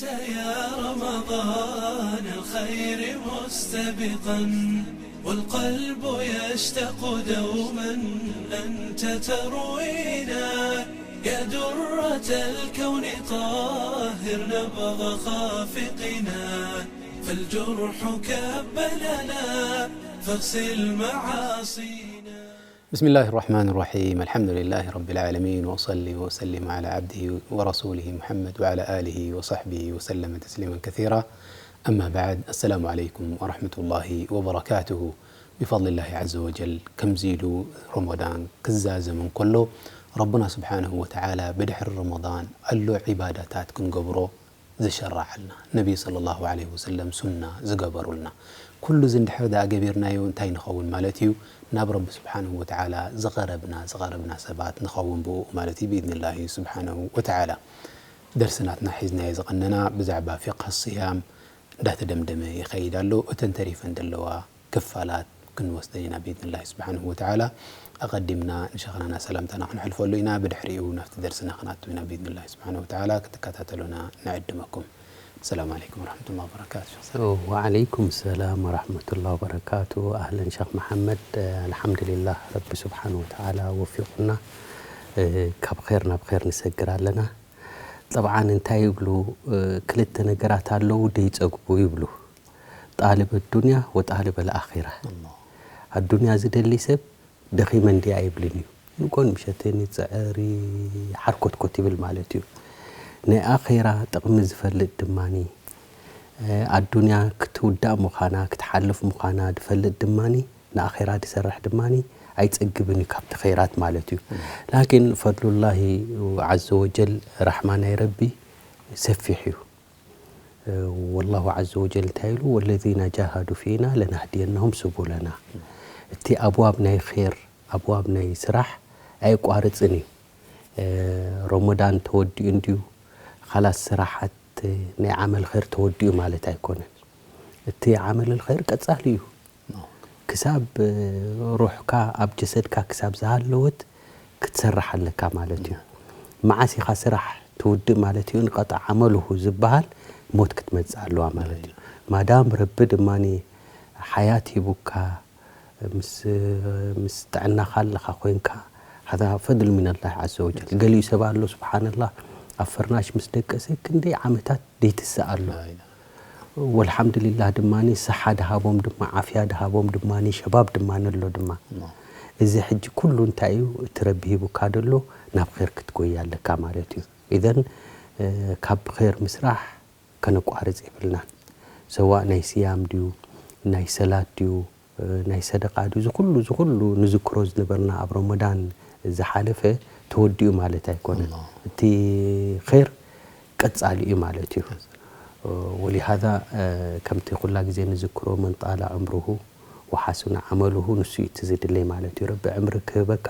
يا رمضان الخير مستبقا، والقلب يشتاق دوما أنت تروينا. يا درة الكون طهر نبض خافقنا، فالجرح كب لنا فاغسل معاصينا. بسم الله الرحمن الرحيم. الحمد لله رب العالمين، وأصلي وأسلم على عبده ورسوله محمد وعلى آله وصحبه وسلم تسليما كثيرا. أما بعد، السلام عليكم ورحمة الله وبركاته. بفضل الله عز وجل، ከምዚ ኢሉ ረመዳን ክዛዘም እንከሎ፣ ረብና ስብሓንሁ ወተዓላ ብድሕሪ ረመዳን ኣሎ ዒባዳታት ክንገብሮ ዝሸረዓልና፣ ነቢ ሰለላሁ ዐለይሂ ወሰለም ሱና ዝገበሩልና። ኩሉ እዚ እንድሕር ደኣ ገቢርናዮ እንታይ ንኸውን ማለት እዩ? ናብ ረቢ ስብሓንሁ ወተዓላ ዝቐረብና፣ ዝቐረብና ሰባት ንኸውን ብኡ ማለት እዩ፣ ብኢዝኒላሂ ስብሓንሁ ወተዓላ። ደርሲ ናትና ሒዝናዮ ዝቐነና ብዛዕባ ፊቕህ ስያም እንዳተደምደመ ይኸይድ ኣሎ። እተን ተሪፈን ዘለዋ ክፋላት ክንወስደን ኢና ብኢዝኒላሂ ስብሓንሁ ወተዓላ። ኣቐዲምና ንሸኽናና ሰላምታና ክንሕልፈሉ ኢና። ብድሕሪኡ ናብቲ ደርስና ክንኣቱ ኢና ብኢዝኒላሂ ስብሓንሁ ወተዓላ። ክትከታተሉና ንዕድመኩም። ሰላም ዓለይኩም ወረሕመቱላሂ ወበረካቱ። ሸኽ ሳልሕ። ወዓለይኩም ሰላም ወረሕመቱላሂ ወበረካቱ። ኣህለን ሸኽ መሓመድ። ኣልሓምዱሊላህ፣ ረቢ ስብሓንሁ ወተዓላ ወፊቑና፣ እ፣ ካብ ኸይር ናብ ኸይር ንሰግር ኣለና። ጠብዓን እንታይ ይብሉ፣ እ፣ ክልተ ነገራት ኣለዉ ደይጸግቡ ይብሉ። ጣልብ ኣዱንያ ወጣልብ ኣልኣኺራ። ኣላህ። ኣዱንያ ዝደሊ ሰብ ደኺመ እንድየ ኣይብልን እዩ። ንጎን ምሸትን ይጽዕር፣ ሓርኮትኮት ይብል ማለት እዩ። ናይ ኣኺራ ጥቕሚ ዝፈልጥ ድማኒ፣ እ፣ ኣዱንያ ክትውዳእ ምዃና፣ ክትሓልፍ ምዃና ዝፈልጥ ድማኒ፣ ንኣኺራ ዝሰርሕ ድማኒ ኣይጸግብን እዩ ካብቲ ኸይራት ማለት እዩ። ላኪን ፈድሉላሂ ዐዘ ወጀል፣ ራሕማ ናይ ረቢ ሰፊሕ እዩ። እ፣ ወላሁ ዐዘ ወጀል እንታይ ኢሉ? "ወለዚነ ጃሃዱ ፊና ለናህዲየነሁም ሱቡለና።" እቲ ኣብዋብ ናይ ኸይር፣ ኣብዋብ ናይ ስራሕ ኣየቋርጽን እዩ። እ፣ ረመዳን ተወዲኡ እንድዩ፣ ኻላስ ስራሓት ናይ ዓመል ኸይር ተወዲኡ ማለት ኣይኮነን። እቲ ዓመል ኸይር ቀጻሊ እዩ። ክሳብ፣ እ፣ ሩሕካ ኣብ ጀሰድካ ክሳብ ዝሃለወት ክትሰርሕ ኣለካ ማለት እዩ። መዓስ ኢኻ ስራሕ ትውድእ ማለት እዩ? እንቀጣዕ ዓመሉሁ ዝበሃል ሞት ክትመጽእ ኣለዋ ማለት እዩ። ማዳም ረቢ ድማኒ ሓያት ሂቡካ፣ ምስ፣ ምስ ጥዕናኻ ኣለኻ ኮይንካ፣ ሃዛ ፈድል ሚነላህ ዐዘ ወጀል። ገሊኡ ሰብ ኣሎ ስብሓንላህ፣ ኣብ ፍርናሽ ምስ ደቀሰ ክንደይ ዓመታት ደይትስእ ኣሎ። ላ ኢላሃ። ወልሓምዱሊላህ ድማኒ፣ ሰሓ ድሃቦም ድማ፣ ዓፍያ ድሃቦም ድማኒ፣ ሸባብ ድማኒ ኣሎ ድማ። ላ። እዚ ሕጂ ኩሉ እንታይ እዩ? እቲ ረቢ ሂቡካ ደሎ ናብ ኸይር ክትጎይ ኣለካ ማለት እዩ። ኢዘን፣ እ፣ ካብ ኸይር ምስራሕ ከነቋርጽ የብልናን። ሰዋእ ናይ ስያም ድዩ፣ ናይ ሰላት ድዩ፣ እ፣ ናይ ሰደቃ ድዩ፣ እዚ ኩሉ፣ እዚ ኩሉ ንዝክሮ ዝነበርና ኣብ ረመዳን ዝሓለፈ ተወዲኡ ማለት ኣይኮነን። ኣላህ። እቲ ኸይር ቀጻሊ እዩ ማለት እዩ። እ፣ ወሊሃዛ፣ እ፣ ከምቲ ኩላ ግዜ ንዝክሮ፣ "መን ጣለ ዑምሩሁ ወሓሱነ ዓመሉሁ", ንሱ እዩ እቲ ዝድለይ ማለት እዩ። ረቢ ዕምሪ ክህበካ፣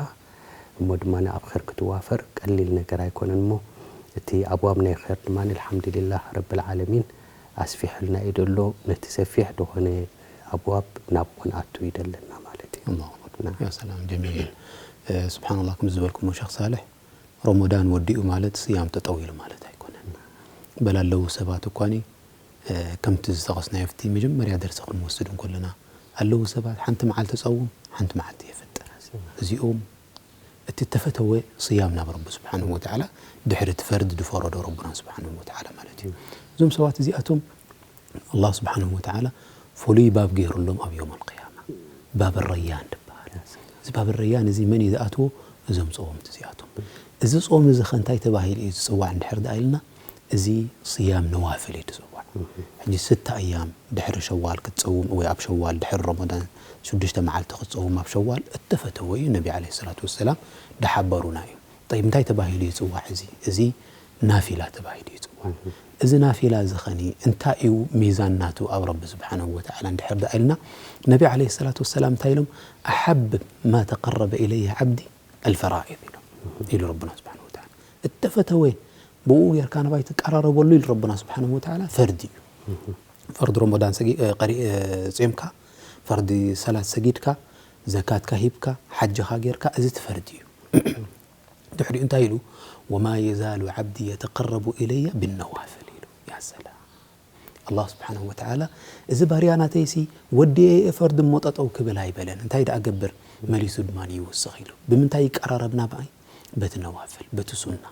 እሞ ድማ ኣብ ኸይር ክትዋፈር ቀሊል ነገር ኣይኮነን። እሞ እቲ ኣብዋብ ናይ ኸይር ድማ ኣልሓምዱሊላህ ረብል ዓለሚን ኣስፊሑልና እዩ ደሎ። ነቲ ሰፊሕ ዝኾነ ኣብዋብ ናብ ክንኣቱ እዩ ደለና ማለት እዩ። ኣላሁ ኣክበር። ናም። ያ ሰላም፣ ጀሚል። እ፣ ስብሓንላህ፣ ከም ዝበልኩሞ ሸኽ ሳልሕ፣ ረመዳን ወዲኡ ማለት ስያም ጠጠው ኢሉ ማለት ኣይኮነን። በል ኣለዉ ሰባት እኳኒ፣ እ፣ ከምቲ ዝጠቐስናዮ ኣብቲ መጀመርያ ደርሲ ክንወስድ እንከለና፣ ኣለዉ ሰባት ሓንቲ መዓልቲ ጸውም፣ ሓንቲ መዓልቲ የፍጥር። እዚኦም እቲ እተፈተወ ስያም ናብ ረቢ ስብሓንሁ ወተዓላ ድሕሪ እቲ ፈርድ ዝፈረዶ ረቡና ስብሓንሁ ወተዓላ ማለት እዩ። እዞም ሰባት እዚኣቶም ኣላህ ስብሓንሁ ወተዓላ ፍሉይ ባብ ገይሩሎም ኣብ የውም ኣልቅያማ፣ ባብ ረያን ዝበሃል። እዚ ባብ ረያን እዚ መን እዩ ዝኣትዎ? እዞም ጾምቲ እዚኣቶም። እዚ ጾም እዚ ኸ እንታይ ተባሂሉ እዩ ዝጽዋዕ እንድሕር ደኣ ኢልና፣ እዚ ስያም ነዋፍል እዩ ዝጽዋዕ። ሕጂ ስተ ኣያም ድሕሪ ሸዋል ክትጸውም ወይ ኣብ ሸዋል ድሕሪ ረመዳን ሽዱሽተ መዓልቲ ክትጸውም ኣብ ሸዋል እተፈተወ እዩ። ነቢ ዓለይሂ ሰላቱ ወሰላም ድሓበሩና እዩ። ጠይብ፣ እንታይ ተባሂሉ ይጽዋዕ እዚ? እዚ ናፊላ ተባሂሉ ይጽዋዕ። እዚ ናፊላ እዚ ኸኒ እንታይ እዩ ሚዛን ናቱ ኣብ ረቢ ስብሓንሁ ወተዓላ እንድሕር ደኣ ኢልና፣ ነቢ ዓለይሂ ሰላቱ ወሰላም እንታይ ኢሎም? "ኣሓብ ማ ተቀረበ ኢለየ ዓብዲ ኣልፈራኢድ" ኢሎም፣ ኢሉ ረብና ስብሓንሁ ወተዓላ። እተፈተወ ብኡ ጌርካ ናባይ ትቀራረበሉ ኢሉ ረብና ስብሓንሁ ወተዓላ ፈርዲ እዩ። ፈርዲ ረመዳን ሰጊ-፣ እ፣ ቀሪ-፣ እ፣ ጾምካ፣ ፈርዲ ሰላት ሰጊድካ፣ ዘካትካ ሂብካ፣ ሓጅኻ ጌርካ፣ እዚ እቲ ፈርዲ እዩ። ድሕሪኡ እንታይ ኢሉ? "ወማ የዛሉ ዓብዲ የተቀረቡ ኢለየ ብነዋፍል" ኢሉ። ያ ሰላም። ኣላህ ስብሓንሁ ወተዓላ፣ እዚ ባርያ ናተይሲ ወዲኤ እየ ፈርዲ እሞ ጠጠው ክብል ኣይበለን። እንታይ ደኣ ገብር? መሊሱ ድማ ይውስኽ ኢሉ። ብምንታይ ይቀራረብ ናብኣይ? በቲ ነዋፍል፣ በቲ ሱና።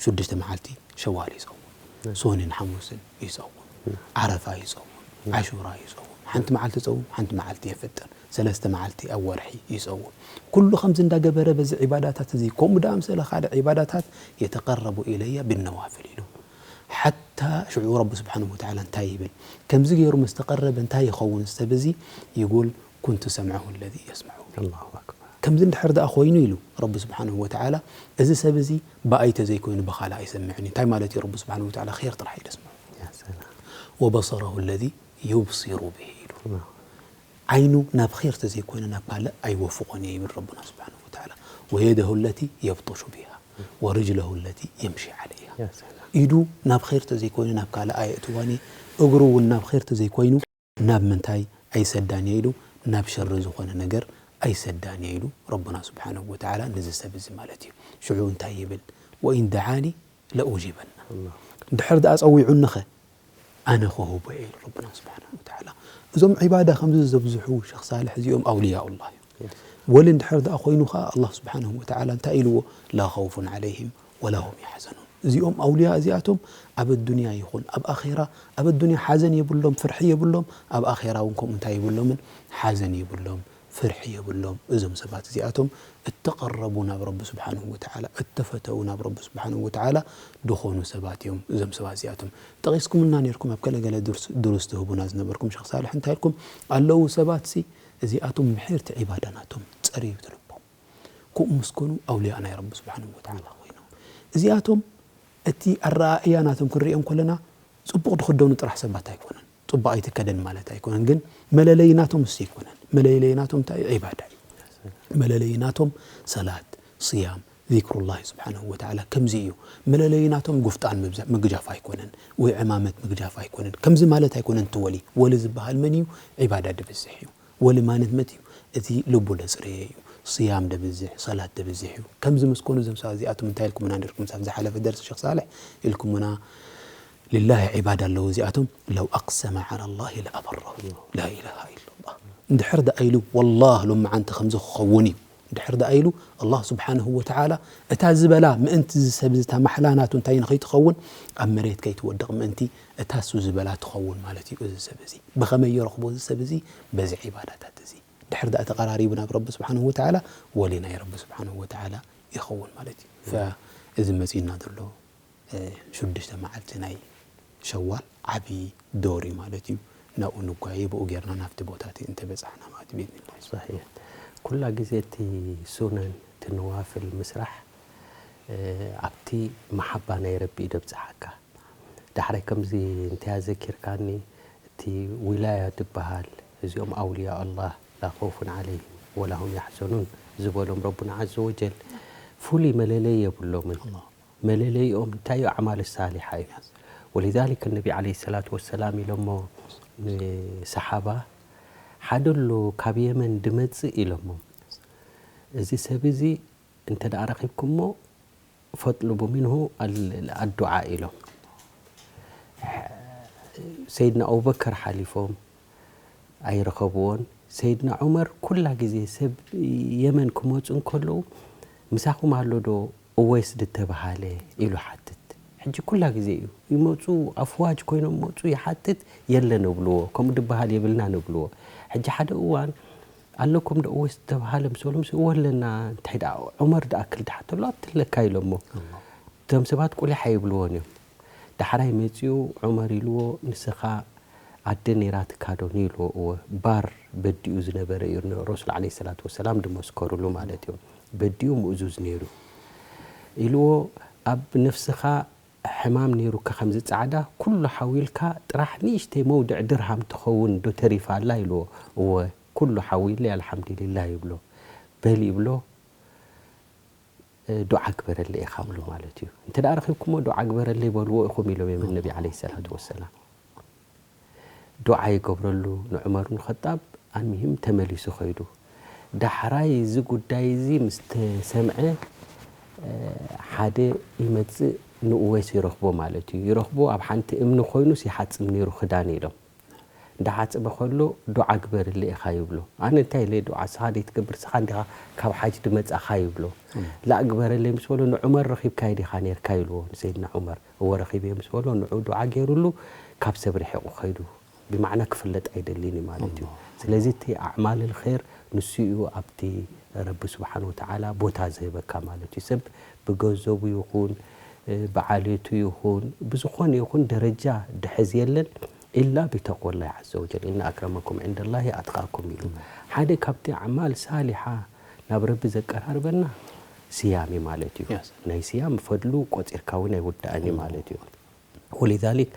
ሽዱሽተ መዓልቲ ሸዋል ይጸውም፣ ሶንን ሓሙስን ይጸውም፣ ዓረፋ ይጸውም፣ ዓሹራ ይጸውም። ሓንቲ መዓልቲ ጸውም፣ ሓንቲ መዓልቲ የፍጥር። ሰለስተ መዓልቲ ኣብ ወርሒ ይጸውም። ኩሉ ከምዚ እንዳገበረ በዚ ዒባዳታት እዚ፣ ከምኡ ደኣ ምሰለ ካልእ ዒባዳታት፣ የተቀረቡ ኢለያ ብነዋፍል ኢሉ። ሓታ ሽዑ ረቢ ስብሓንሁ ወተዓላ እንታይ ይብል? ከምዚ ገይሩ ምስ ተቐረበ እንታይ ይኸውን ሰብ እዚ? ይጉል፣ ኩንቱ ሰምዐሁ ለዚ የስመዑ ቢሂ። ኣላሁ ኣክበር። ከምዚ እንድሕር ደኣ ኮይኑ ኢሉ ረቢ ስብሓንሁ ወተዓላ፣ እዚ ሰብ እዚ ብኣይ ተዘይኮይኑ ብኻልእ ኣይሰምዕን እዩ። እንታይ ማለት እዩ? ረቢ ስብሓንሁ ወተዓላ ኸይር ጥራሕ እዩ ደስምዑ። ያ ሰላም። ወበሰረሁ ለዚ ዩብሲሩ ቢሂ ኢሉ። ኣላሁ። ዓይኑ ናብ ኸይር ተዘይኮይኑ ናብ ካልእ ኣይወፍቖን እየ ይብል ረቡና ስብሓንሁ ወተዓላ። ወየደሁ ለቲ የብጡሹ ቢሃ ወርጅለሁ ለቲ የምሺ ዓለይሃ። ያ ሰላም። ኢዱ ናብ ኸይር ተዘይኮይኑ ናብ ካልእ ኣየእትዋን እየ። እግሩ እውን ናብ ኸይር ተዘይኮይኑ ናብ ምንታይ ኣይሰዳን እየ ኢሉ፣ ናብ ሸሪ ዝኾነ ነገር ኣይሰዳን እየ ኢሉ ረቡና ስብሓንሁ ወተዓላ ነዚ ሰብ እዚ ማለት እዩ። ሽዑ እንታይ ይብል? ወኢን ደዓኒ ለኡጂበና። ኣላሁ። እንድሕር ደኣ ጸዊዑኒኸ ኣነ ክህቦ እየ ኢሉ ረቡና ስብሓንሁ ወተዓላ። እዞም ዒባዳ ከምዚ ዘብዝሑ ሸኽ ሳልሕ እዚኦም ኣውልያኡላህ እዮም። ወሊ እንድሕር ደኣ ኮይኑ ኸዓ ኣላህ ስብሓንሁ ወተዓላ እንታይ ኢልዎ? ላ ኸውፉን ዓለይሂም ወላ ሁም ያሕዘኑን። እዚኦም ኣውልያ እዚኣቶም ኣብ ኣዱንያ ይኹን ኣብ ኣኼራ፣ ኣብ ኣዱንያ ሓዘን የብሎም፣ ፍርሒ የብሎም፣ ኣብ ኣኼራ እውን ከምኡ እንታይ የብሎምን? ሓዘን የብሎም፣ ፍርሒ የብሎም። እዞም ሰባት እዚኣቶም እተቐረቡ ናብ ረቢ ስብሓንሁ ወተዓላ፣ እተፈተዉ ናብ ረቢ ስብሓንሁ ወተዓላ ድኾኑ ሰባት እዮም። እዞም ሰባት እዚኣቶም ጠቒስኩምና ነይርኩም፣ ኣብ ገለገለ ድሩስ፣ ድሩስ ትህቡና ዝነበርኩም ሸኽ ሳልሕ እንታይ ኢልኩም? ኣለዉ ሰባትሲ እዚኣቶም ምሒርቲ ዒባዳ ናቶም ጸርዩ እቲ ልቦም። ከምኡ ምስ ኮኑ ኣውልያ ናይ ረቢ ስብሓንሁ ወተዓላ ኮይኖም። እዚኣቶም እቲ ኣረኣእያ ናቶም ክንሪኦም ከለና ጽቡቕ ዝኽደኑ ጥራሕ ሰባት ኣይኮነን። ጽቡቕ ኣይትከደን ማለት ኣይኮነን፣ ግን መለለዪ ናቶም እሱ ኣይኮነን። መለለዪ ናቶም እንታይ እዩ? ዒባዳ እዩ። መለለዪ ናቶም ሰላት፣ ስያም፣ ዚክሩላሂ ስብሓንሁ ወተዓላ ከምዚ እዩ። መለለዪ ናቶም ጉፍጣን ምብዛ-፣ ምግጃፍ ኣይኮነን፣ ወይ ዕማመት ምግጃፍ ኣይኮነን። ከምዚ ማለት ኣይኮነን እቲ ወሊ። ወሊ ዝበሃል መን እዩ? ዒባዳ ድብዝሕ እዩ። ወሊ ማለት መት እዩ? እቲ ልቡ ደጽረየ እዩ። ስያም ደብዝሕ፣ ሰላት ደብዝሕ እዩ። ከምዚ ምስ ኮኑ እዞም ሰባት እዚኣቶም እንታይ ኢልኩምና ነይርኩም? ሳብ ዝሓለፈ ደርሲ ሸኽ ሳልሕ ኢልኩምና፣ ሊላሂ ዒባዳ ኣለዉ እዚኣቶም፣ ለው ኣቅሰመ ዓላ ላሂ ለኣበረሁ። ላኢላሃ ኢለላህ። እንድሕር ደኣ ኢሉ፣ ወላህ ሎመዓንቲ ከምዚ ክኸውን እዩ። እንድሕር ደኣ ኢሉ፣ ኣላህ ስብሓንሁ ወተዓላ እታ ዝበላ ምእንቲ እዚ ሰብ እዚ፣ እታ ማሕላ ናቱ እንታይ ንኸይትኸውን፣ ኣብ መሬት ከይትወድቕ ምእንቲ እታ እሱ ዝበላ ትኸውን ማለት እዩ። እዚ ሰብ እዚ ብኸመይ ይረኽቦ? እዚ ሰብ እዚ በዚ ዒባዳታት እዚ። ድሕር ደኣ ተቐራሪቡ ናብ ረቢ ስብሓንሁ ወተዓላ፣ ወሊ ናይ ረቢ ስብሓንሁ ወተዓላ ይኸውን ማለት እዩ። ፈ-፣ እዚ መጺኡና ዘሎ፣ እ፣ ሽዱሽተ መዓልቲ ናይ ሸዋል ዓብዪ ዶር እዩ ማለት እዩ። ናብኡ ንጓየ፣ ብኡ ጌርና ናብቲ ቦታ እቲ እንተበጻሕና ማለት እዩ፣ ብኢዝኒላህ። ሰሒሕ። ኩላ ግዜ እቲ ሱነን፣ እቲ ነዋፍል ምስራሕ፣ እ፣ ኣብቲ መሓባ ናይ ረቢ እዩ ደብጽሓካ። ዳሕራይ ከምዚ እንታይ ኣዘኪርካኒ፣ እቲ ዊላያ ድበሃል፣ እዚኦም ኣውልያ ኣላህ፣ ላ ኸውፉን ዓለይሂም ወላ ሁም ያሕዘኑን ዝበሎም ረቡና ዓዘ ወጀል፣ ፍሉይ መለለዪ የብሎምን። ኣላህ። መለለይኦም እንታይ እዩ? ኣዕማል ሳሊሓ እዩ። ወሊዛሊክ ነቢ ዓለይሂ ሰላቱ ወሰላም ኢሎሞ ንሰሓባ፣ ሓደ ኣሎ ካብ የመን ድመጽእ ኢሎሞ፣ እዚ ሰብ እዚ እንተ ደኣ ረኺብኩሞ ፈጥልቡ ሚንሁ ኣል-፣ ኣዱዓ ኢሎም። ሰይድና ኣቡበከር ሓሊፎም ኣይረኸብዎን። ሰይድና ዑመር ኩላ ግዜ ሰብ የመን ክመጹ እንከለዉ፣ "ምሳኹም ኣሎ ዶ እወይስ ዝተበሃለ?" ኢሉ ሓትት። ሕጂ ኩላ ግዜ እዩ። ይመጹ፣ ኣፍዋጅ ኮይኖም መጹ፣ ይሓትት፣ "የለን" እብልዎ። ከምኡ ዝበሃል የብልና ንብልዎ። ሕጂ ሓደ እዋን ኣለኩም ዶ እወይስ ዝተበሃለ ምስ በሉ፣ ምስ እወ ኣለና፣ እንታይ ደኣ ዑመር ደኣ ክል ድሓተሉ ኣብቲ ኣለካ ኢሎሞ። ኣላህ። እቶም ሰባት ቁሊሕ ኣይብልዎን እዮም። ዳሕራይ መጺኡ ዑመር ኢልዎ፣ "ንስኻ ኣደ ነይራትካ ዶ?" ኢልዎ። እወ፣ ባር በዲኡ ዝነበረ እዩ፣ ረሱል ዓለይሂ ሰላቱ ወሰላም ድመስከሩሉ ማለት እዩ። በዲኡ ምእዙዝ ነይሩ ኢልዎ። ኣብ ነፍስኻ ሕማም ነይሩካ ከምዚ ጻዕዳ፣ ኩሉ ሓዊልካ ጥራሕ ንእሽተይ መውድዕ ድርሃም ትኸውን ዶ ተሪፋ ኣላ ኢልዎ። እወ፣ ኩሉ ሓዊለይ ኣልሓምዱሊላህ ይብሎ። በል ይብሎ፣ እ፣ ዱዓ ግበረለይ ኢኻ ብሎ ማለት እዩ። እንተ ደኣ ረኺብኩሞ ዱዓ ግበረለይ በልዎ ኢኹም ኢሎም እዮም ነቢ ዓለይሂ ሰላቱ ወሰላም። ዱዓ ይገብረሉ ንዑመር ብን ኸጣብ። ኣልሙሂም ተመሊሱ ኸይዱ። ዳሕራይ እዚ ጉዳይ እዚ ምስ ተሰምዐ፣ እ፣ ሓደ ይመጽእ፣ ንእወይስ ይረኽቦ ማለት እዩ። ይረኽቦ ኣብ ሓንቲ እምኒ ኮይኑስ ይሓጽብ ነይሩ ክዳን ኢሎም። እንዳሓጽበ ከሎ ዱዓ ግበርለ ኢኻ ይብሎ። ኣነ እንታይ ኢለ ዱዓ፣ ስኻ ደይ ትገብር፣ ስኻ እንዲኻ ካብ ሓጅ ድመጻኻ ይብሎ። ላእ ግበረለይ ምስ በሎ ንዑመር ረኺብካዮ ዲኻ ነርካ ኢልዎ ንሰይድና ዑመር። እወ ረኺብዮ ምስ በሎ ንዑ ዱዓ ገይሩሉ ካብ ሰብ ርሒቑ ከይዱ። ብማዕና ክፍለጥ ኣይደልን እዩ ማለት እዩ። ስለዚ እቲ ኣዕማል ኸይር ንሱ እዩ ኣብቲ ረቢ ስብሓን ወተዓላ ቦታ ዝህበካ ማለት እዩ። ሰብ ብገንዘቡ ይኹን ብዓሌቱ ይኹን ብዝኾነ ይኹን ደረጃ ድሕዝ የለን ኢላ ቢተቅወላህ ዓዘ ወጀል። ኢነ ኣክረመኩም ዕንደላሂ ኣትቃኩም ኢሉ። ሓደ ካብቲ ኣዕማል ሳሊሓ ናብ ረቢ ዘቀራርበና ስያም እዩ ማለት እዩ። ናይ ስያም ፈድሉ ቆፂርካ እውን ኣይውዳእን እዩ ማለት እዩ። ወሊዛሊክ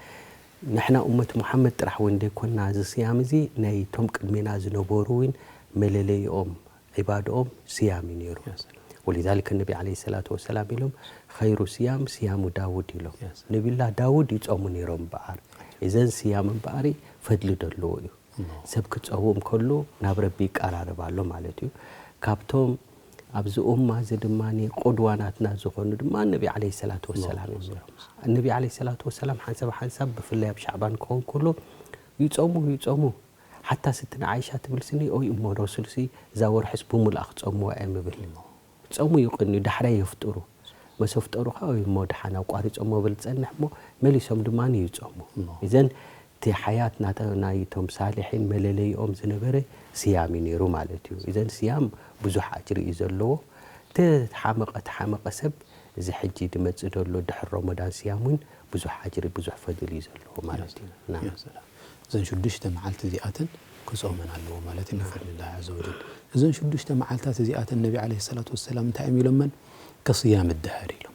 ንሕና ኡመት ሙሓመድ ጥራሕ እውን ዘይኮንና፣ እዚ ስያም እዚ ናይቶም ቅድሜና ዝነበሩ እውን መለለይኦም ዒባድኦም ስያም እዩ ነይሩ። ወሊዛሊክ ነቢ ዓለይሂ ሰላቱ ወሰላም ኢሎም ኸይሩ ስያም ስያሙ ዳውድ ኢሎም። ነቢላ ዳውድ ይጾሙ ነይሮም እምበኣር። እዘን ስያም እምበኣሪ ፈድሊ ደለዎ እዩ። ሰብ ክጸውም ከሎ ናብ ረቢ ይቀራረብ ኣሎ ማለት እዩ። ካብቶም ኣብዚ ኡማ እዚ ድማ ቁድዋ ናትና ዝኾኑ ድማ ነቢ ዓለይሂ ሰላቱ ወሰላም እዮም ነይሮም። ነቢ ዓለይሂ ሰላቱ ወሰላም ሓንሳብ ሓንሳብ ብፍላይ ኣብ ሻዕባን ክኸውን ከሎ ይጾሙ ይጾሙ። ሓታ ስትና ዓይሻ ትብል ስኒ ኦይ እሞ ረሱልሲ እዛ ወርሕስ ብሙልኣ ክጸምዋ እዮም ይብል። ጾሙ ይቕንዩ ዳሕራይ የፍጥሩ። መሰፍጠሩ ከዓ ኦይ እሞ ደሓን ኣቋሪጾሞ ብል ጸንሕ እሞ መሊሶም ድማ ይጾሙ። እዘን እቲ ሓያት ናተ- ናይቶም ሳልሒን መለለይኦም ዝነበረ ስያም እዩ ነይሩ ማለት እዩ። እዘን ስያም ብዙሕ ኣጅሪ እዩ ዘለዎ። ተሓመቐ ተሓመቐ ሰብ እዚ ሕጂ ድመጽእ ደሎ ድሕር ሮመዳን ስያም እውን ብዙሕ ኣጅሪ ብዙሕ ፈድል እዩ ዘለዎ ማለት እዩ። ናም። እዘን ሽዱሽተ መዓልቲ እዚኣተን ክጾመን ኣለዎ ማለት እዩ ብፈድልላህ ዓዘ ወጀል። እዘን ሽዱሽተ መዓልታት እዚኣተን ነቢ ዓለይሂ ሰላቱ ወሰላም እንታይ እዮም ኢሎመን? ከስያም ደህር ኢሎም።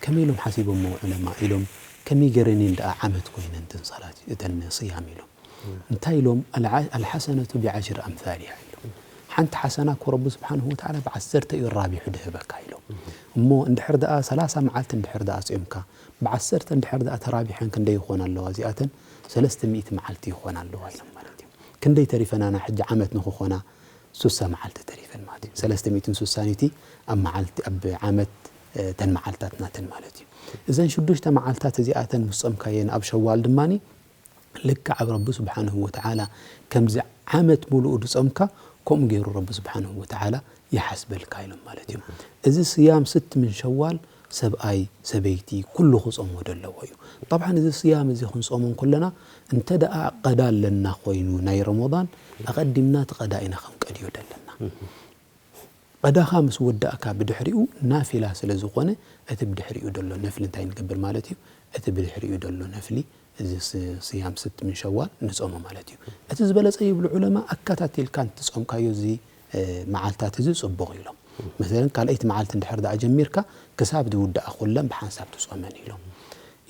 ከመይ ኢሎም ሓሲቦሞ ዑለማ ኢሎም ከመይ ገረኒን ደኣ ዓመት ኮይነን እተን ሰላት እተን ስያም ኢሎም። እንታይ ኢሎም? ኣልሓሰነቱ ቢዓሽሪ ኣምሳሊሃ ኢሎም። ሓንቲ ሓሰና እኮ ረቢ ስብሓንሁ ወተዓላ ብዓሰርተ እዩ ራቢሑ ድህበካ ኢሎም። እሞ እንድሕር ደኣ ሰላሳ መዓልቲ እንድሕር ደኣ ጾምካ ብዓሰርተ እንድሕር ደኣ ተራቢሐን ክንደይ ይኾና ኣለዋ እዚኣተን? ሰለስተ ሚእቲ መዓልቲ ይኾና ኣለዋ ኢሎም ማለት እዩ። ክንደይ ተሪፈናና ሕጂ ዓመት ንኽኾና? ሱሳ መዓልቲ ተሪፈን ማለት እዩ። ሰለስተ ሚእትን ሱሳን እቲ ኣብ መዓልቲ ኣብ ዓመት ተን መዓልታት ናተን ማለት እዩ። እዘን ሽዱሽተ መዓልታት እዚኣተን ምስ ጾምካየን ኣብ ሸዋል ድማኒ ልክዕ ኣብ ረቢ ስብሓንሁ ወተዓላ ከምዚ ዓመት ሙሉኡ ድጾምካ ከምኡ ገይሩ ረቢ ስብሓንሁ ወተዓላ ይሓስበልካ ኢሎም ማለት እዩ። እዚ ስያም ስት ምን ሸዋል ሰብኣይ ሰበይቲ ኩሉ ክጾሞ ደለዎ እዩ። ጠብዓን እዚ ስያም እዚ ክንጾሞ እንኩለና እንተ ደኣ ቀዳ ኣለና ኮይኑ ናይ ረመዳን ኣቐዲምና እቲ ቀዳ ኢና ክንቀድዮ ደለና። ቀዳኻ ምስ ወዳእካ ብድሕሪኡ ናፊላ ስለ ዝኾነ እቲ ብድሕሪኡ ደሎ ነፍሊ እንታይ ንገብር ማለት እዩ? እቲ ብድሕሪኡ ደሎ ነፍሊ እዚ ስያም ስት ምን ሸዋል ንጾሞ ማለት እዩ። እቲ ዝበለጸ ይብሉ ዑለማ ኣካታቲልካ እንትጾምካዮ እዚ መዓልታት እዚ ጽቡቕ ኢሎም። መሰለን ካልኣይቲ መዓልቲ እንድሕር ደኣ ጀሚርካ ክሳብ ዝውዳኣ ኩለን ብሓንሳብ ትጾመን ኢሎም።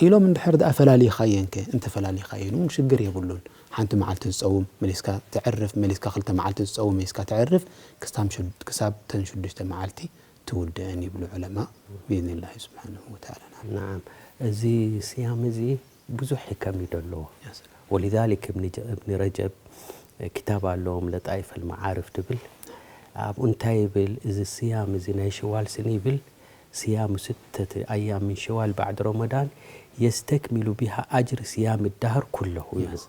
ኢሎም እንድሕር ደኣ ፈላሊኻየን ከ እንተ ፈላሊኻየን እውን ሽግር የብሉን። ሓንቲ መዓልቲ ዝጸውም መሊስካ ተዕርፍ፣ መሊስካ ክልተ መዓልቲ ዝጸውም መሊስካ ተዕርፍ ክሳብ ተን ሽዱሽተ መዓልቲ ትውድእን ይብሉ ዑለማ ብኢዝኒላሂ ስብሓንሁ ወተዓላ። ናዓም። እዚ ስያም እዚ ብዙሕ ሕከም እዩ ደለዎ። ወሊዛሊክ እብኒ ረጀብ ክታብ ኣለዎም ለጣይፍ ኣልመዓርፍ ትብል ኣብኡ እንታይ ይብል እዚ ስያም እዚ ናይ ሸዋል ስኒ ይብል ስያሙ ስተት ኣያም ምን ሸዋል ባዕድ ረመዳን የስተክሚሉ ቢሃ ኣጅሪ ስያም ዳህር ኩለሁ ይብል።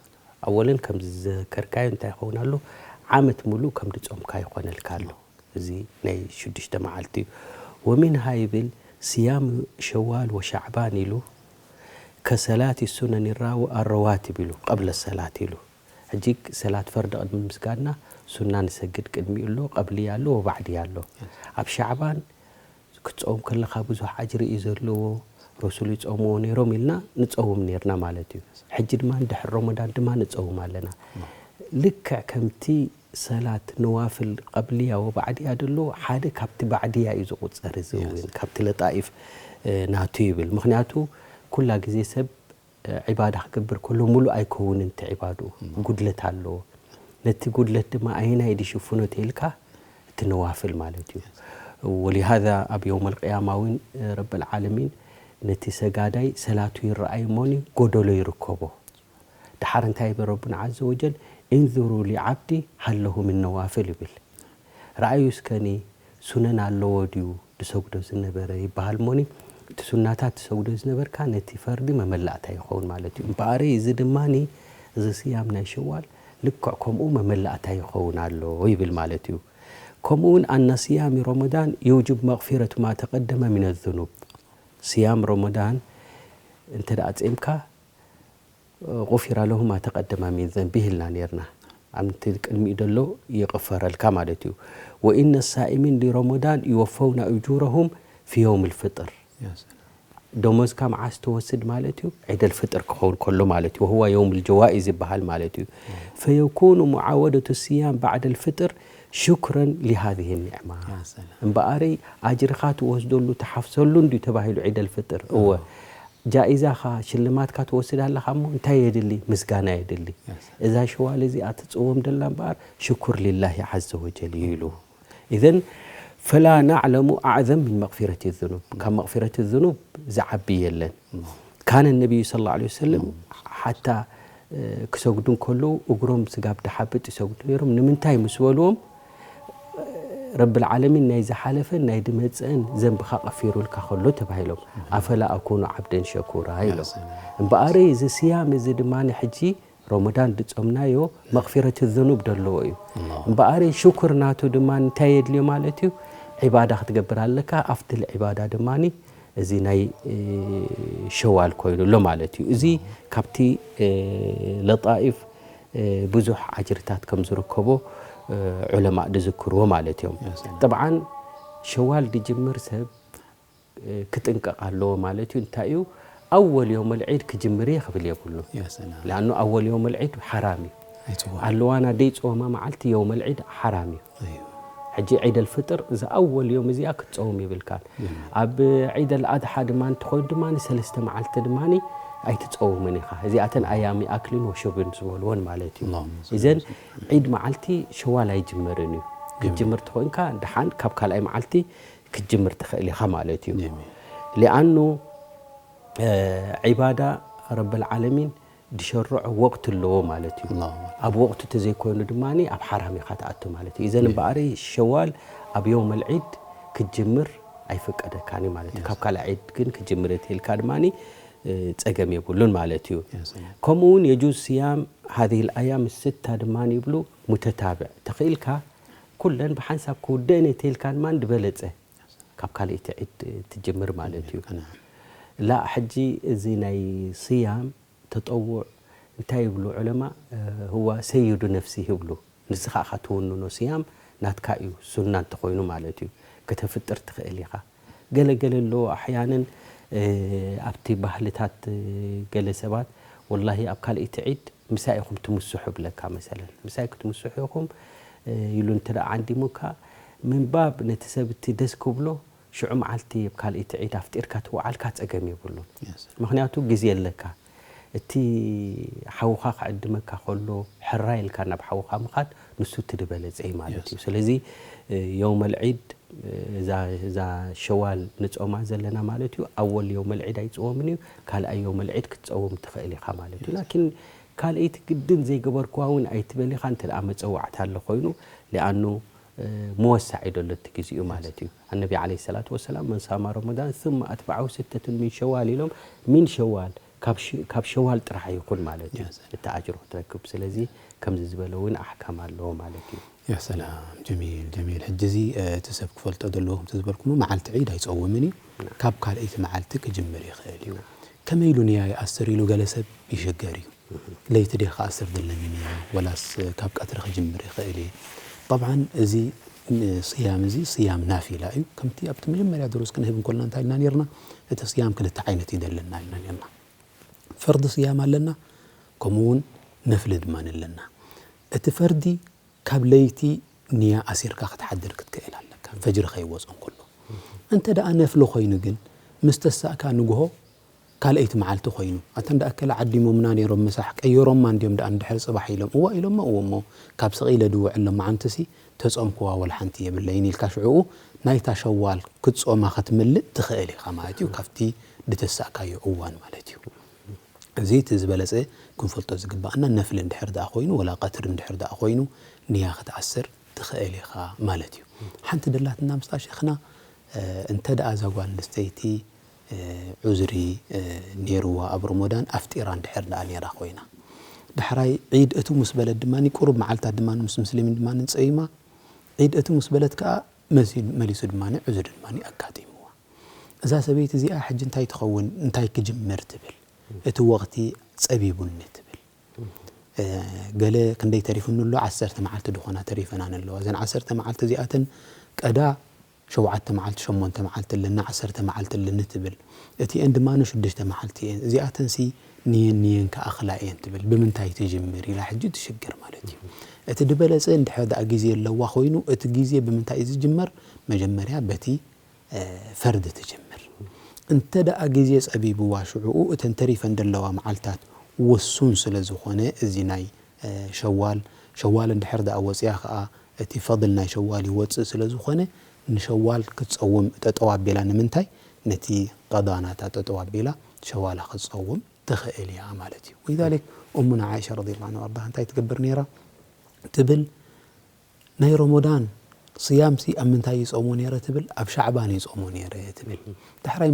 ኣወለን ከም ዝዘከርካዮ እንታይ ይኸውን ኣሎ ዓመት ሙሉእ ከም ድጾምካ ይኾነልካ ኣሎ። እዚ ናይ ሽዱሽተ መዓልቲ እዩ። ወሚንሃ ይብል ስያም ሸዋል ወሻዕባን ኢሉ ከሰላት ሱነን ኣረዋትብ ኢሉ ቀብለ ሰላት ኢሉ ሕጂ ሰላት ፈርድ ቅድሚ ምስጋድና ሱና ንሰግድ ቅድሚኡ ኣሎ ቀብልያ ኣሎ ወባዕድያ ኣሎ። ኣብ ሻዕባን ክትጸውም ከለኻ ብዙሕ ኣጅሪ እዩ ዘለዎ። ረሱል ይጸውምዎ ነይሮም ኢልና ንጸውም ነይርና ማለት እዩ። ሕጂ ድማ ድሕሪ ረመዳን ድማ ንጸውም ኣለና። ልክዕ ከምቲ ሰላት ነዋፍል ቀብልያ ወባዕድያ ደሎ ሓደ ካብቲ ባዕድያ እዩ ዝቁጸር። እዚ እውን ካብቲ ለጣኢፍ ናቱ ይብል። ምክንያቱ ኩላ ግዜ ሰብ ዒባዳ ክገብር ከሎ ሙሉእ ኣይከውንን እቲ ዒባድኡ ጉድለት ኣለዎ። ነቲ ጉድለት ድማ ኣየናይ ድሽፍኖ ተይልካ እቲ ነዋፍል ማለት እዩ። ወሊሃዛ ኣብ የውም ኣልቅያማ እውን ረብል ዓለሚን ነቲ ሰጋዳይ ሰላቱ ይረኣይ እሞኒ ጎደሎ ይርከቦ። ድሓር እንታይ ይብል ረቡና ዓዘ ወጀል እንዙሩ ሊዓብዲ ሃለሁ ምን ነዋፍል ይብል። ረኣዩ እስከኒ ሱነን ኣለዎ ድዩ ድሰግዶ ዝነበረ ይበሃል እሞኒ እቲ ሱናታት ትሰግዶ ዝነበርካ ነቲ ፈርዲ መመላእታ ይኸውን ማለት እዩ። እምበኣሪ እዚ ድማኒ፣ እዚ ስያም ናይ ሸዋል ልክዕ ከምኡ መመላእታ ይኸውን ኣሎ ይብል ማለት እዩ። ከምኡ እውን ኣና ስያሚ ረመዳን የውጅብ መቕፊረቱ ማ ተቐደመ ሚነ ዙኑብ። ስያም ረመዳን እንተ ደኣ ጼምካ፣ غفر له ما تقدم من ذنبه ኢልና ነርና። ኣብቲ ቅድሚኡ ዘሎ ይቕፈረልካ ማለት እዩ። وإن الصائمين لرمضان يوفون أجورهم في يوم الفطر። ደሞዝካ መዓስ ትወስድ ማለት እዩ? ዒደል ፍጥር ክኸውን ከሎ ማለት እዩ። وهو يوم الجوائز ይበሃል ማለት እዩ። فيكون معاودة الصيام بعد الفطر شكرا لهذه النعمة። እምበኣሪ ኣጅርኻ ትወስደሉ ትሓፍሰሉ እንድዩ ተባሂሉ ዒደል ፍጥር። እወ ጃኢዛኻ ሽልማትካ ትወስድ ኣለኻ እሞ እንታይ የድሊ? ምስጋና የድሊ። እዛ ሸዋል እዚኣ ትጽወም ደላ እምበኣር ሽኩር ሊላሂ ዓዘ ወጀል እዩ ኢሉ። إذن فلا نعلم أعظم من مغفرة الذنوب። ካብ መቕፊረት ዙኑብ ዝዓቢ የለን። ካነ ነቢዩ ሰለላሁ ዐለይሂ ወሰለም ሓታ ክሰግዱ እንከለዉ እግሮም ስጋብ ድሓብጥ ይሰግዱ ነይሮም። ንምንታይ ምስ በልዎም፣ ረብል ዓለሚን ናይ ዝሓለፈን ናይ ድመጽእን ዘንብኻ ቀፊሩልካ ከሎ ተባሂሎም። ኣፈላ ኣኩኑ ዓብደን ሸኩራ ኢሎም። እምበኣሪ እዚ ስያም እዚ ድማ ሕጂ ረመዳን ድጾምናዮ መቕፊረት ዝኑብ ደለዎ እዩ። እምበኣሪ ሽኩር ናቱ ድማ እንታይ የድልዮ ማለት እዩ? ዒባዳ ክትገብር ኣለካ። ኣብቲ ዒባዳ ድማ እዚ ናይ ሸዋል ኮይኑ ኣሎ ማለት እዩ። እዚ ካብቲ ለጣኢፍ ብዙሕ ኣጅርታት ከም ዝርከቦ ዑለማእ ድዝክርዎ ማለት እዮም። ጠብዓን ሸዋል ድጅምር ሰብ ክጥንቀቕ ኣለዎ ማለት እዩ። እንታይ እዩ? ኣወል ዮመል ዒድ ክጅምር እየ ክብል የብሉን። ለኣኑ ኣወል ዮመል ዒድ ሓራም እዩ። ኣለዋና ደይ ጾማ መዓልቲ ዮመል ዒድ ሓራም እዩ። ሕጂ ዒድ ኣልፍጥር እዛ ኣወል ዮም እዚኣ ክትጸውም ይብልካን። ኣብ ዒድ ኣልኣድሓ ድማ እንትኾይኑ ድማ ሰለስተ መዓልቲ ድማ ኣይትጸውምን ኢኻ። እዚኣተን ኣያሚ ኣክልን ወሽብን ዝበልዎን ማለት እዩ። እዘን ዒድ መዓልቲ ሸዋል ኣይጅመርን እዩ። ክትጅምር ተኾይንካ ደሓን ካብ ካልኣይ መዓልቲ ክትጅምር ትኽእል ኢኻ ማለት እዩ። ሊኣኑ ዒባዳ ረብል ዓለሚን ድሸርዖ ወቅት ኣለዎ ማለት እዩ። ኣብ ወቅቱ ተዘይኮይኑ ድማ ኣብ ሓራም ኢኻ ትኣቱ ማለት እዩ። እዘን እምበኣሪ ሸዋል ኣብ የውመል ዒድ ክትጅምር ኣይፍቀደካን እዩ ማለት እዩ። ካብ ካልእ ዒድ ግን ክትጅምር ተኢልካ ድማ ጸገም የብሉን ማለት እዩ። ከምኡ እውን የጁዝ ስያም ሃዚህ ልኣያም ስታ ድማ ይብሉ ሙተታብዕ ተኽኢልካ ኩለን ብሓንሳብ ክውደእን እየ ተኢልካ ድማ ዝበለጸ ካብ ካልኣይቲ ዒድ ትጅምር ማለት እዩ። ላ ሕጂ እዚ ናይ ስያም ተጠውዕ እንታይ ይብሉ ዑለማ? ህዋ ሰይዱ ነፍሲ ይብሉ። ንስኻ ኢኻ ትውንኖ። ስያም ናትካ እዩ፣ ሱና እንተኾይኑ ማለት እዩ። ከተፍጥር ትኽእል ኢኻ። ገለ ገለ ኣሎ ኣሕያንን ኣብቲ ባህልታት ገለ ሰባት ወላሂ ኣብ ካልኣይቲ ዒድ ምሳይ ኢኹም ትምስሑ ብለካ መሰለን። ምሳይ ክትምስሑ ኢኹም ኢሉ እንተ ደኣ ዓንዲሙካ፣ ምንባብ ነቲ ሰብ እቲ ደስ ክብሎ ሽዑ መዓልቲ ኣብ ካልኣይቲ ዒድ ኣፍጢርካ ትወዓልካ ጸገም የብሉን። ምኽንያቱ ግዜ ኣለካ። እቲ ሓውኻ ክዕድመካ ከሎ ሕራይ ኢልካ ናብ ሓውኻ ምኻድ ንሱ እቲ ዝበለጸ እዩ ማለት እዩ። ስለዚ የውመል ዒድ እዛ እዛ ሸዋል ንጾማ ዘለና ማለት እዩ። ኣወል የውመል ዒድ ኣይጽወምን እዩ። ካልኣይ የውመል ዒድ ክትጸውም ትኽእል ኢኻ ማለት እዩ። ላኪን ካልኣይቲ ግድን ዘይገበርክዋ እውን ኣይትበል ኢኻ እንተ ደኣ መጸዋዕታ ኣሎ ኮይኑ። ሊኣኑ መወሳዒ ደሎ እቲ ግዜኡ ማለት እዩ። ኣነቢ ዓለይሂ ሰላቱ ወሰላም መን ሳማ ረመዳን ثم أتبعه ستة من شوال ኢሎም። ሚን ሸዋል ካብ ሸዋል ጥራሕ ይኹን ማለት እዩ። እቲ ኣጅሩ ክትረክብ። ስለዚ ከምዚ ዝበለ እውን ኣሕካም ኣለዎ ማለት እዩ። ያ ሰላም፣ ጀሚል፣ ጀሚል። ሕጂ እዚ እቲ ሰብ ክፈልጦ ዘለዎ ከምቲ ዝበልኩሞ መዓልቲ ዒድ ኣይጸውምን እዩ። ካብ ካልኣይቲ መዓልቲ ክጅምር ይኽእል እዩ። ከመይ ኢሉ ንያ ይኣስር ኢሉ ገለ ሰብ ይሽገር እዩ። ለይቲ ድየ ክኣስር ዘለኒ ንያ ወላስ ካብ ቀትሪ ክጅምር ይኽእል እየ? ጠብዓን እዚ ስያም እዚ ስያም ናፊላ እዩ። ከምቲ ኣብቲ መጀመርያ ድሩስ ክንህብ እንኮልና እንታይ ኢልና ነርና? እቲ ስያም ክልተ ዓይነት እዩ ዘለና ኢልና ነርና። ፈርዲ ስያም ኣለና፣ ከምኡ እውን ነፍሊ ድማ ኣለና። እቲ ፈርዲ ካብ ለይቲ ንያ ኣሲርካ ክትሓድር ክትክእል ኣለካ፣ ፈጅሪ ከይወጾ እንከሎ። እንተ ደኣ ነፍሊ ኮይኑ ግን ምስ ተሳእካ ንግሆ ካልኣይቲ መዓልቲ ኮይኑ፣ ኣተን ደኣ ከለ ዓዲሞምና ነይሮም ምሳሕ ቀይሮማ እንድዮም ደኣ እንድሕር ጽባሕ ኢሎም፣ እዋ ኢሎሞ፣ እዎ እሞ ካብ ስቕ ኢለ ድውዕሎም መዓንትሲ ተጾምክዋ ወላ ሓንቲ የብለይን ኢልካ ሽዕኡ ናይታ ሸዋል ክትጾማ ክትምልእ ትኽእል ኢኻ ማለት እዩ፣ ካብቲ ድተሳእካዮ እዋን ማለት እዩ። እዚ እቲ ዝበለጸ ክንፈልጦ ዝግባኣና፣ ነፍሊ እንድሕር ደኣ ኮይኑ ወላ ቀትሪ እንድሕር ደኣ ኮይኑ ንያ ክትኣስር ትኽእል ኢኻ ማለት እዩ። ሓንቲ ደላትና ምስታ ሸይኽና፣ እንተ ደኣ እዛ ጓል ኣንስተይቲ ዑዝሪ ነይርዋ ኣብ ረመዳን ኣፍጢራ እንድሕር ደኣ ነይራ ኮይና፣ ዳሕራይ ዒድ እቱ ምስ በለት ድማ ቁሩብ መዓልታት ድማ ምስ ሙስሊሚን ድማ ጸይማ፣ ዒድ እቱ ምስ በለት ከኣ መሊሱ ድማ ዑዝሪ ድማ ኣጋጢምዋ። እዛ ሰበይቲ እዚኣ ሕጂ እንታይ ትኸውን፣ እንታይ ክጅምር ትብል፣ እቲ ወቕቲ ጸቢቡኒ ትብል። ገለ ክንደይ ተሪፉኒ ኣሎ፣ ዓሰርተ መዓልቲ ዝኾና ተሪፈናን ኣለዋ። እዘን ዓሰርተ መዓልቲ እዚኣተን ቀዳ ሸውዓተ መዓልቲ ሸሞንተ መዓልቲ ኣለኒ፣ ዓሰርተ መዓልቲ ኣለኒ ትብል። እቲኤን ድማ ሽዱሽተ መዓልቲ እየን። እዚኣተንሲ ንየን ንየን ክኣኽላ እየን ትብል። ብምንታይ ትጅምር ኢላ ሕጂ ትሽግር ማለት እዩ። እቲ ዝበለጸ እንድሕር ደኣ ግዜ ኣለዋ ኮይኑ እቲ ግዜ ብምንታይ እዩ ዝጅመር? መጀመርያ በቲ ፈርድ ትጅምር። እንተ ደኣ ግዜ ጸቢብዋ ሽዑኡ እተን ተሪፈን ዘለዋ መዓልታት ውሱን ስለ ዝኾነ እዚ ናይ ሸዋል ሸዋል እንድሕር ደኣ ወጽያ ከኣ እቲ ፈضል ናይ ሸዋል ይወጽእ ስለ ዝኾነ ንሸዋል ክትጸውም ጠጠው ኣቢላ ንምንታይ ነቲ ቀዳ ናታ ጠጠው ኣቢላ ሸዋላ ክትጸውም ትኽእል እያ ማለት እዩ። ولذلك أمنا عائشة رضي الله عنها وأرضاها እንታይ ትገብር ነይራ ትብል ናይ ረመዳን صيام ሲ ኣብ ምንታይ ይጾሞ ነይረ ትብል ኣብ ሻዕባን ይጾሞ ነይረ ትብል። ዳሕራይ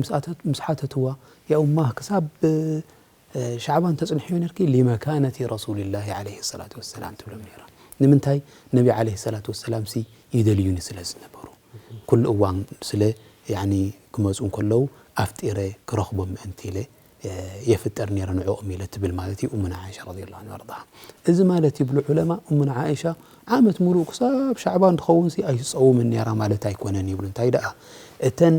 ምስ ሓተትዋ ያ ኡማ ክሳብ ሻዕባን ተጽንሕዮ ነርኪ لمكانة رسول الله عليه الصلاة والسلام ትብሎም ነይራ። ንምንታይ ነቢ عليه الصلاة والسلام ሲ ይደልዩኒ ስለ ዝነበሩ ኩሉ እዋን ስለ ያኒ ክመጹ እንከለዉ ኣፍጢረ ክረኽቦም ምእንቲ ኢለ የፍጥር ነይረ ንዕኦም ኢለ ትብል ማለት እዩ እሙና ዓይሻ ረዲየላሁ ዐንሃ ወኣርዳሃ። እዚ ማለት ይብሉ ዑለማ እሙና ዓይሻ ዓመት ሙሉእ ክሳብ ሻዕባን ድኸውን ሲ ኣይትጸውምን ነይራ ማለት ኣይኮነን ይብሉ። እንታይ ደኣ እተን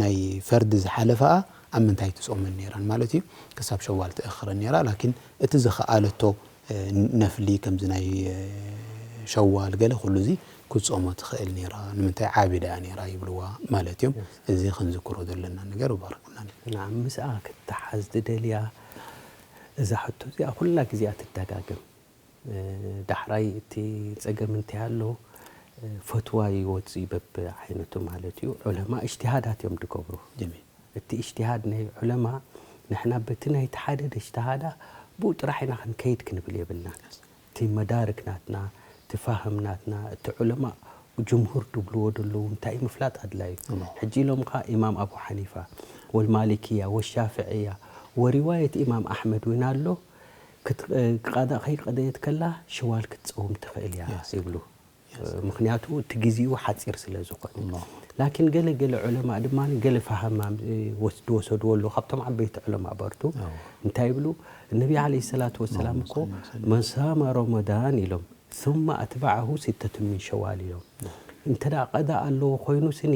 ናይ ፈርዲ ዝሓለፋኣ ኣብ ምንታይ ትጾመን ነይረን ማለት እዩ። ክሳብ ሸዋል ትእኽረን ነይራ። ላኪን እቲ ዝኸኣለቶ ነፍሊ ከምዚ ናይ ሸዋል ገለ ኩሉ እዚ ክትጾሞ ትኽእል ነይራ። ንምንታይ ዓቢዳ እያ ነይራ ይብልዋ ማለት እዮም። እዚ ክንዝክሮ ዘለና ነገር ባረከልና። ናም ምስኣ ክትተሓዝ ትደልያ እዛ ሕቶ እዚኣ ኩላ ግዜኣ ትደጋገም። ዳሕራይ እቲ ጸገም እንታይ ኣሎ ፈትዋ ይወጽእ በብ ዓይነቱ ማለት እዩ። ዑለማ እጅትሃዳት እዮም ዝገብሩ። ጀሚል። እቲ እጅትሃድ ናይ ዑለማ ንሕና በቲ ናይቲ ሓደ እጅትሃዳ ብኡ ጥራሕ ኢና ክንከይድ ክንብል የብልናን። እቲ መዳርክ ናትና፣ እቲ ፋህም ናትና፣ እቲ ዑለማ ጅምሁር ድብልዎ ደለዉ እንታይ ምፍላጥ ኣድላይ እዩ። ሕጂ ኢሎም ኸዓ ኢማም ኣቡ ሓኒፋ ወልማሊክያ ወሻፍዕያ ወሪዋየት ኢማም ኣሕመድ እውን ኣሎ። ቀዳ ከይቀደየት ከላ ሽዋል ክትፀውም ትኽእል እያ ይብሉ። ምክንያቱ እቲ ግዜኡ ሓፂር ስለ ዝኾነ። ላኪን ገለ ገለ ዑለማ ድማ ገለ ፋህማ ዝወሰድዎ ኣለዉ ካብቶም ዓበይቲ ዑለማ በርቱ። እንታይ ይብሉ? ነቢ ዓለይሂ ሰላቱ ወሰላም እኮ መን ሳመ ረመዳን ኢሎም ثم أتبعه ستة من شوال ኢሎም። እንተ ደኣ ቀዳ ኣለዎ ኮይኑ ስኒ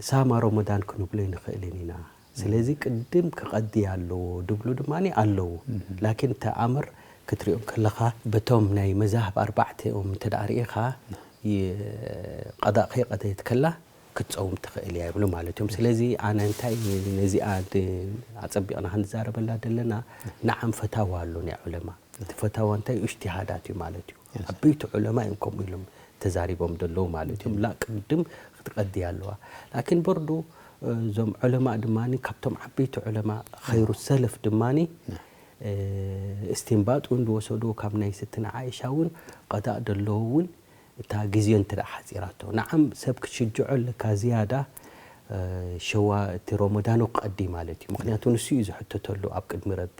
ሳማ ረመዳን ክንብሎ ኣይንኽእልን ኢና። ስለዚ ቅድም ክቐዲ ኣለዎ ድብሉ ድማ ኣለዉ። ላኪን እቲ ኣምር ክትሪኦም ከለኻ በቶም ናይ መዛህብ ኣርባዕተ ኦም እንተ ደኣ ርኢኻ ቀዳእ ከይቐደየት ከላ ክትፀውም ትኽእል እያ ይብሉ ማለት እዮም። ስለዚ ኣነ እንታይ ነዚኣ ኣፀቢቕና ክንዛረበላ ዘለና ንዓም ፈታዋ ኣሎ ናይ ዑለማ እቲ ፈታዋ እንታይ እዩ? እጅትሃዳት እዩ ማለት እዩ። ዓበይቲ ዑለማ እዮም ከምኡ ኢሎም ተዛሪቦም ዘለዉ ማለት እዮም። ላ ቅድም ክትቀዲ ኣለዋ። ላኪን በርዱ እዞም ዑለማ ድማ ካብቶም ዓበይቲ ዑለማ ኸይሩ ሰለፍ ድማ እስትንባጥ እውን ዝወሰድዎ ካብ ናይ ስትና ዓይሻ እውን ቀዳእ ደለዎ እውን እታ ግዜ እንተ ደኣ ሓፂራቶ ንዓም ሰብ ክትሽጅዖ ኣለካ ዝያዳ ሸዋ እቲ ሮሞዳን ክቐዲ ማለት እዩ። ምክንያቱ ንሱ እዩ ዝሕተተሉ ኣብ ቅድሚ ረቢ።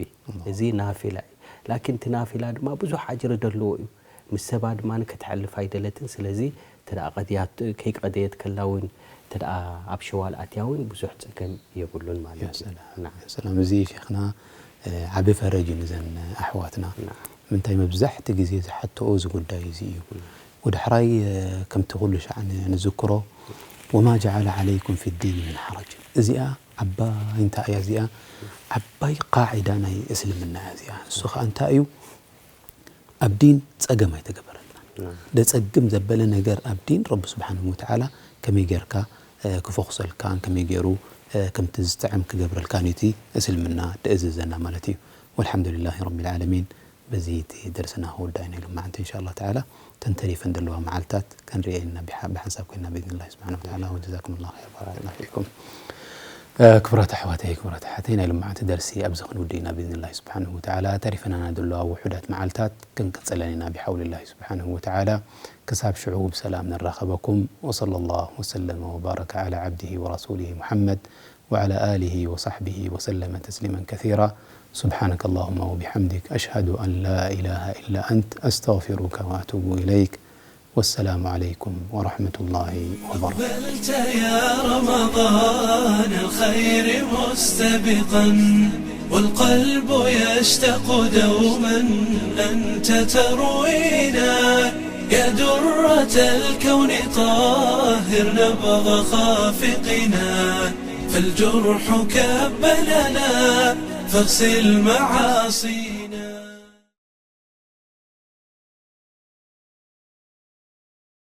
እዚ ናፊላ እዩ። ላኪን እቲ ናፊላ ድማ ብዙሕ ኣጅሪ ደለዎ እዩ። ምስ ሰባ ድማ ከተሕልፍ ኣይደለትን። ስለዚ እንተ ደኣ ቀድያት ከይቀደየት ከላ እውን እንተ ደኣ ኣብ ሸዋል ኣትያ እውን ብዙሕ ጸገም የብሉን ማለት እዩ። ሰላም እዚ ሸይኽና ዓቢ ፈረጅ እዩ ንዘን ኣሕዋትና። ምንታይ መብዛሕቲ ግዜ ዝሓተኦ እዚ ጉዳይ እዚ እዩ። ወድሕራይ ከምቲ ኩሉ ሻዕ ንዝክሮ وما جعل عليكم في الدين من حرج እዚኣ ዓባይ እንታይ እያ እዚኣ ዓባይ ቃዒዳ ናይ እስልምና እያ እዚኣ። እሱ ኸዓ እንታይ እዩ ኣብ ዲን ጸገም ኣይተገበረልና። ደጸግም ዘበለ ነገር ኣብ ዲን ረቢ ስብሓንሁ ወተዓላ ከመይ ጌርካ ክፈኹሰልካን ከመይ ገይሩ ከምቲ ዝጥዕም ክገብረልካን እዩ እቲ እስልምና ደእዘዘና ማለት እዩ። ወልሓምዱሊላሂ ረቢል ዓለሚን። በዚ እቲ ደርስና ክውዳእ ኢና ኢሎም መዓንቲ እንሻ ኣላህ ተዓላ። ተንተሪፈን ዘለዋ መዓልታት ከንሪኤ ኢና ብሓንሳብ ኮይና ብኢዝንላሂ ስብሓን ወተዓላ። ወጀዛኩም ላሁ ኸይር ባረከላ ፊኩም። ክቡራት ኣሕዋተይ፣ ክቡራት ኣሓተይ፣ ናይ ልማዓቲ ደርሲ ኣብዚ ክንውዲ ኢና ብኢዝንላሂ ስብሓንሁ ወተዓላ። ተሪፈናና ዘሎ ኣብ ውሑዳት መዓልታት ክንቅጽለን ኢና ብሓውልላሂ ስብሓንሁ ወተዓላ። ክሳብ ሽዑ ብሰላም ንራኸበኩም። ወሰለ ላሁ ወሰለመ ወባረከ ዓላ ዓብዲሂ ወረሱሊሂ ሙሓመድ ወዓላ ኣሊሂ ወሳሕቢሂ ወሰለመ ተስሊመን ከሲራ። سبحانك اللهم وبحمدك، أشهد أن لا إله إلا أنت، أستغفرك وأتوب إليك. والسلام عليكم ورحمة الله وبركاته. أقبلت يا رمضان الخير مستبقا، والقلب يشتاق دوما أنت تروينا. يا درة الكون طهر نبض خافقنا، فالجرح كب لنا فاغسل معاصينا.